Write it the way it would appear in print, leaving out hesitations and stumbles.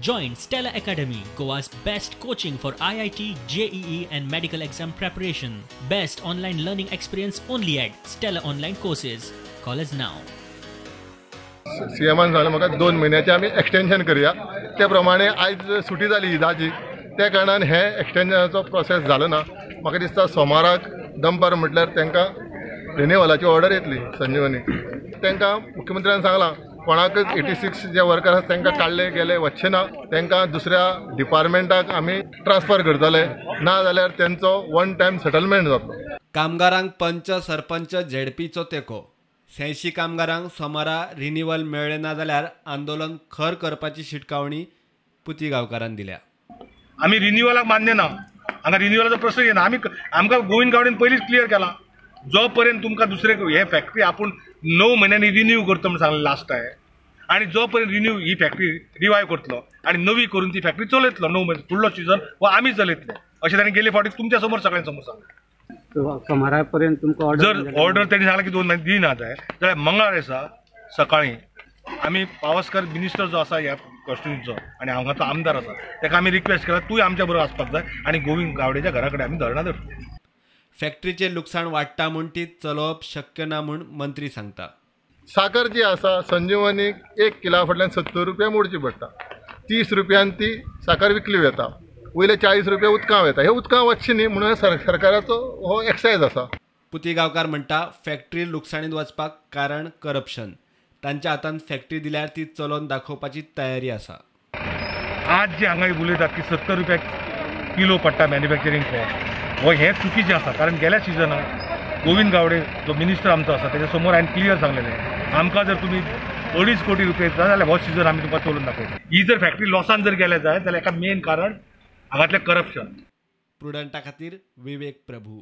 Join Stella Academy, Goa's best coaching for IIT, JEE and medical exam preparation. Best online learning experience only at Stella Online Courses. Call us now. सीएमान सांगलें म्हाका 2 म्हयन्याचें आमी extension करया. त्या प्रमाणे आयज सुटी जाली ईदाची, त्या कारणान हे एक्सटेंशनाचो प्रोसेस जालो ना. म्हाका दिसता सोमाराक दनपार म्हटल्यार तांकां रिन्युअलाची ऑर्डर येतली संजीवनी. तांकां मुख्यमंत्र्यान सांगलां कोणाकच 86 जे वर्कर आसा तांकां काडले गेले वचचे ना, तांकां दुसऱ्या डिपार्टमेंटाक आमी ट्रान्सफर करतले, ना जाल्यार तेंचो वन टायम सेटलमेंट जातलो. कामगारांक पंच सरपंच झेडपीचो तेंको. 86 कामगारांक सोमारा रिन्युअल मेळ्ळें ना जाल्यार आंदोलन खर करपाची शिटकावणी पुती गांवकारान दिल्या. आमी रिन्युअलाक मान्य ना, हांगा रिन्युअलाचो प्रश्न येना. आमी आमकां गोविंद गावडेन पयलींच क्लियर केला, जो पर्यंत तुमकां दुसरे हे फॅक्टरी आपूण 9 म्हयन्यांनी रिन्यू करता म्हूण सांगलें लास्ट टायम, आनी जो पर्यंत रिन्यू ही फॅक्टरी रिवायव करतलो आनी नवी करून ती फॅक्टरी चलयतलो 9 म्हयने फुडलो सिजन हो आमी चलयतले अशें ताणें गेले फावटी तुमच्या समोर सगळ्यां समोर सांगलें. सोमारा पर्यंत तुमकां ऑर्डर जर ऑर्डर तांणी सांगलें की 2 म्हयने दिना जाय जाल्यार मंगळार दिसा सकाळीं आमी पावसकर मिनिस्टर जो आसा ह्या कॉन्स्टिट्युन्सीचो आनी हांगाचो आमदार आसा ताका आमी रिक्वेस्ट केला तूंय आमच्या बरोबर आसपाक जाय आनी गोविंद गावडेच्या घरा कडेन आमी धरणां धरतले. फॅक्टरीचें लुकसाण वाडटा म्हूण ती चलोवप शक्य ना म्हूण मंत्री सांगता. साकर जी आसा संजीवनीक 1 किला फाटल्यान 70 रुपया मोडची पडटा, 30 रुपयान ती साकर विकली वता, वयले 40 रुपया उदकां वता. हे उदकां वचचें न्ही म्हणून सरकाराचो हो एक्सायज आसा. पुती गांवकार म्हणटा फॅक्टरी लुकसाणींत वचपाक कारण करप्शन. तांच्या हातान फॅक्टरी दिल्यार ती चलोवन दाखोवपाची तयारी आसा. आज जे हांगा उलयतात की 70 रुपया किलो पडटा मॅन्युफॅक्चरींग कॉस्ट, हो हें चुकीचें आसा. कारण गेल्या सिजनाक गोविंद गावडे जो मिनिस्टर आमचो आसा तेच्या समोर हांवें क्लियर सांगलेलें आमकां जर तुमी 2.5 कोटी रुपया दिता जाल्यार हो सिजन आमी तुमकां चलोवन दाखयता. ही जर फॅक्टरी लॉसान जर गेल्या जाय जाल्यार एका मेन कारण हांगातलें करप्शन. प्रुडंटा खातीर विवेक प्रभू.